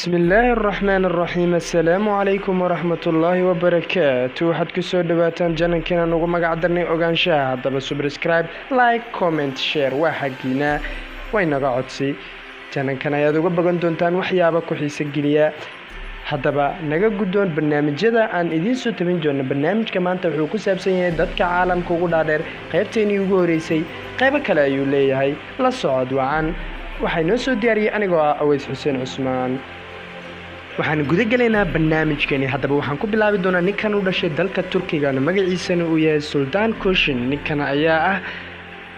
Bismillaahi araxmaan araxiim. Assalaamu calaykum waraxmatullaahi wabarakaatu. Waxaad kusoo dhawaataan channelkeenan ugu magac darnay Ogaanshaha. Haddaba subscribe, like, comment, share waa xaggiina, way naga codsi. Channelkan ayaad uga bogan doontaan waxyaaba ku xiiso geliya. Haddaba naga guddoon barnaamijyada aan idiin soo tabin joonno. Barnaamijka maanta wuxuu ku saabsan yahay dadka caalamka ugu dhaadheer. Qaybteennii ugu horeysay, qaybo kale ayuu leeyahay. La socod wacan. Waxaa inoo soo diyaariyey anigoo ah Aweys Xuseen Cusmaan. Waxaan guda gelaynaa barnaamijkani. Haddaba waxaan ku bilaabi doonaa ninkan u dhashay dalka Turkigana, magaciisana uu yahay Suldaan Koshin. Ninkan ayaa ah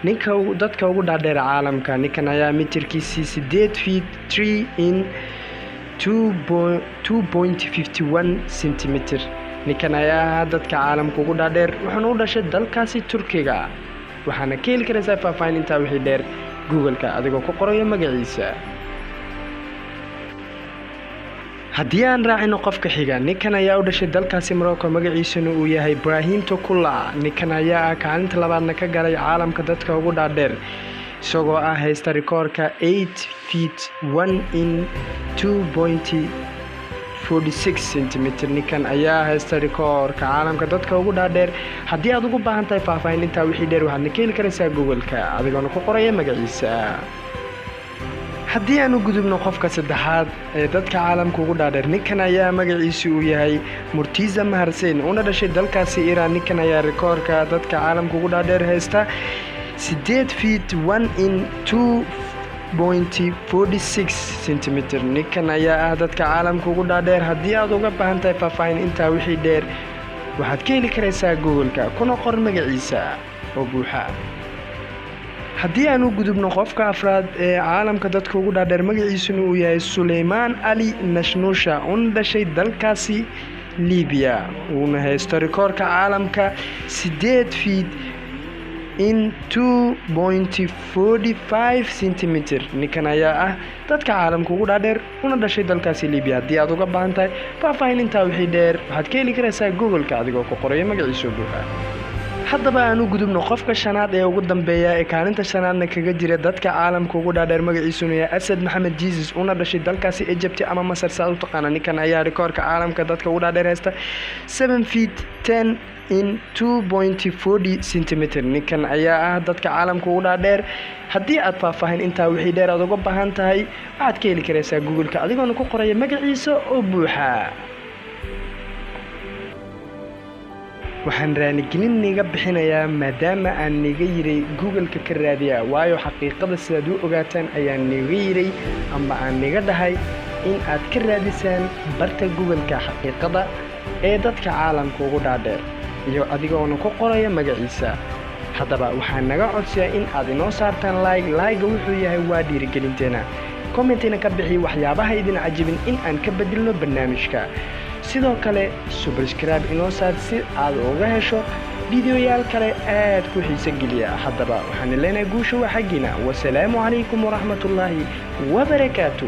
ninka dadka ugu dhaadheer caalamka. Ninkan ayaa mitirkiisii 8 feet 3 in 2.51 centimeter. Ninkan ayaa ahaa dadka caalamka ugu dhaadheer, wuxuuna u dhashay dalkaasi Turkiga. Waxaana ka heli karaysaa faahfaahin intaa wixii dheer Google-ka adigoo ku qorayo magaciisa. Haddii aan raacino qofka xiga, ninkan ayaa u dhashay dalkaasi Morocco, magaciisuna uu yahay Ibrahim Tokula. Ninkan ayaa ah kaalinta labaadna ka galay caalamka dadka ugu dhaadheer, isagoo ah haysta rikoorka 8 feet 1 in 2.46 centimeter. Ninkan ayaa haysta rikoorka caalamka dadka ugu dhaadheer. Haddii aad ugu baahan tahay faahfaahin intaa wixii dheer, waxaadna ka heli karaysaa Google-ka adigoona ku qoraya magaciisa. Haddii aan u gudubno qofka saddexaad ee dadka caalamka ugu dhaadheer, ninkan ayaa magaciisu uu yahay Murtiza Maharsein, una dhashay dalkaasi Iran. Ninkan ayaa rikoorka dadka caalamka ugu dhaadheer haysta 8 feet 1 in 2.46 centimeter. Ninkan ayaa ah dadka caalamka ugu dhaadheer. Haddii aad uga baahan tahay faahfaahin intaa wixii dheer, waxaad ka heli karaysaa Google-ka kuna qor magaciisa oo buuxa. Haddii aan u gudubno qofka afraad ee caalamka dadka ugu dhaadheer, magaciisuna uu yahay Suleymaan Ali Nashnuusha, una dhashay dalkaasi Libiya, uuna haysto rikoorka caalamka 8 feet in 2.45 centimeter. Ninkan ayaa ah dadka caalamka ugu dhaadheer, una dhashay dalkaasi Libiya. Haddii aad uga baahan tahay faahfaahin intaa wixii dheer, waxaad ka heli karaysaa Google-ka adigoo ku qorayo magaciisa buuxa. Haddaba aan u gudubno qofka shanaad ee ugu dambeeya ee kaalinta shanaadna kaga jira dadka caalamka ugu dhaadheer, magaciisuna yahay Asad Maxamed Jesus, una dhashay dalkaasi Egypt ama Masar saad u taqaana. Ninkan ayaa rikoorka caalamka dadka ugu dhaadheer haysta 7 feet 10 in 2.40 centimeter. Ninkan ayaa ah dadka caalamka ugu dhaadheer. Haddii aad faahfaahin intaa wixii dheer aad uga baahan tahay, waxaad ka heli karaysaa Google-ka adigoona ku qoraya magaciisa oo buuxa. Waxaan raaligelin niga bixinayaa maadaama aan niga yiray Google-ka ka raadiya, waayo xaqiiqada sidaad u ogaataan ayaan niga yiray ama aan niga dhahay in aad ka raadisaan barta Google-ka xaqiiqada ee dadka caalamka ugu dhaadheer iyo adigoona ku qoraya magaciisa. Haddaba waxaa naga codsiyaa in aad inoo saartaan like. Like-ga wuxuu yahay waa dhiirigelinteena. Commentina ka bixi waxyaabaha idin cajibin in aan ka bedelno barnaamijka. Sidoo kale subscribe inoo saar si aad uga hesho fideoyaal kale aad ku xiiso geliya. Haddaba waxaan leenahay guusha waa xaggiina. Wasalaamu calaykum waraxmatullaahi wabarakaatu.